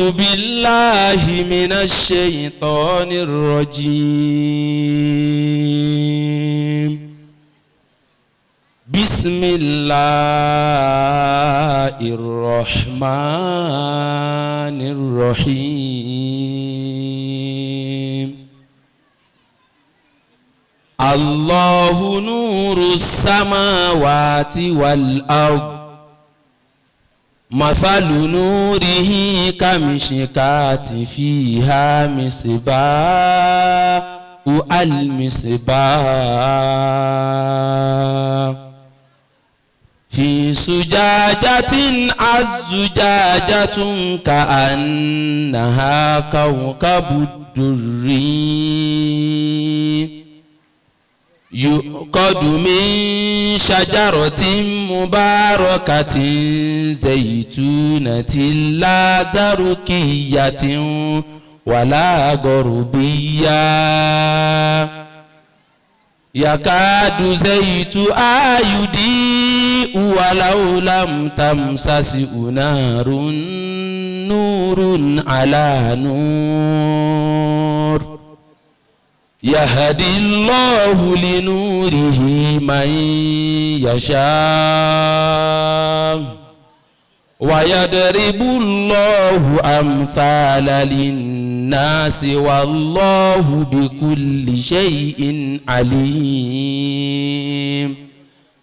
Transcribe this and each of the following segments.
أعوذ بالله من الشيطان الرجيم. بسم الله الرحمن الرحيم. الله نور السماوات والأرض، مثل نوره كمشكاة فيها مصباح، المصباح في زجاجة، الزجاجة كأنها كوكب دري يؤقد من شجرة مباركة زيتونة لا شرقية ولا غربية، يكاد زيتها يضيء ولو لم تمسسه نار، نور على نور، يهدي الله لنوره من يشاء، ويضرب الله أمثال للناس، والله بكل شيء عليم.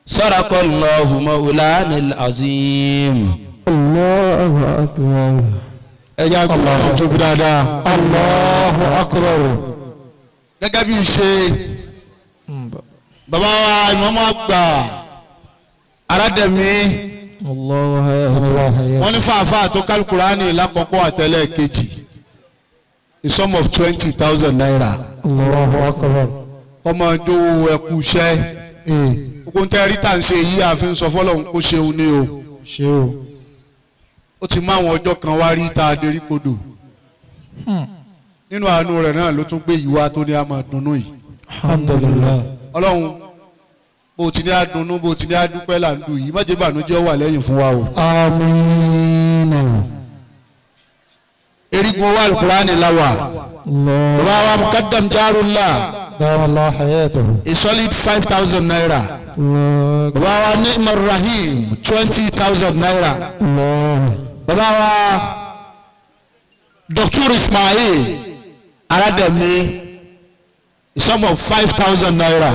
صدق الله مولانا العظيم. الله أكبر. Ẹ jẹ́ àgbà tóbi dáadáa. الله أكبر. Gẹ́gẹ́ bí ṣe bàbá wa ìmọ̀ọ́mọ́ àgbà Aládẹ̀mí, الله الله. Wọ́n ní fàáfàá tó kálukúránì lákọ̀ọ́kọ́ àtẹlẹ́ kejì, a sum of ₦20,000. الله أكبر. Ọmọ ìjòwò ẹ̀kú iṣẹ́ gbogbo ń tẹ́ rí tà ń ṣe yìí, àfi ń sọ fọlọ́hún kó ṣeun ní o. Ṣé o. Ó ti mú àwọn ọjọ́ kan wá rí tá a dérí kodò. Nínú àánú rẹ̀ náà ló tún gbé yìí wá tó ní a máa dunnú yìí. Alhamdulillah. Ọlọ́run, bó o ti ní àdùnnú, bó o ti ní àdúpẹ́ là ń dùn yìí, má jẹ́ bànújẹ́ wà lẹ́yìn fún wa o. Àmín. Erigun wa Alukurani la wà. Allah. Bàbá wa Mukaddam Jarullah, دام الله حياته. a solid ₦5,000. الله. Bàbá wa Ni'mar Rahim, ₦20,000. الله. Bàbá wa Dr. Ismail Arademi, a sum of ₦5,000.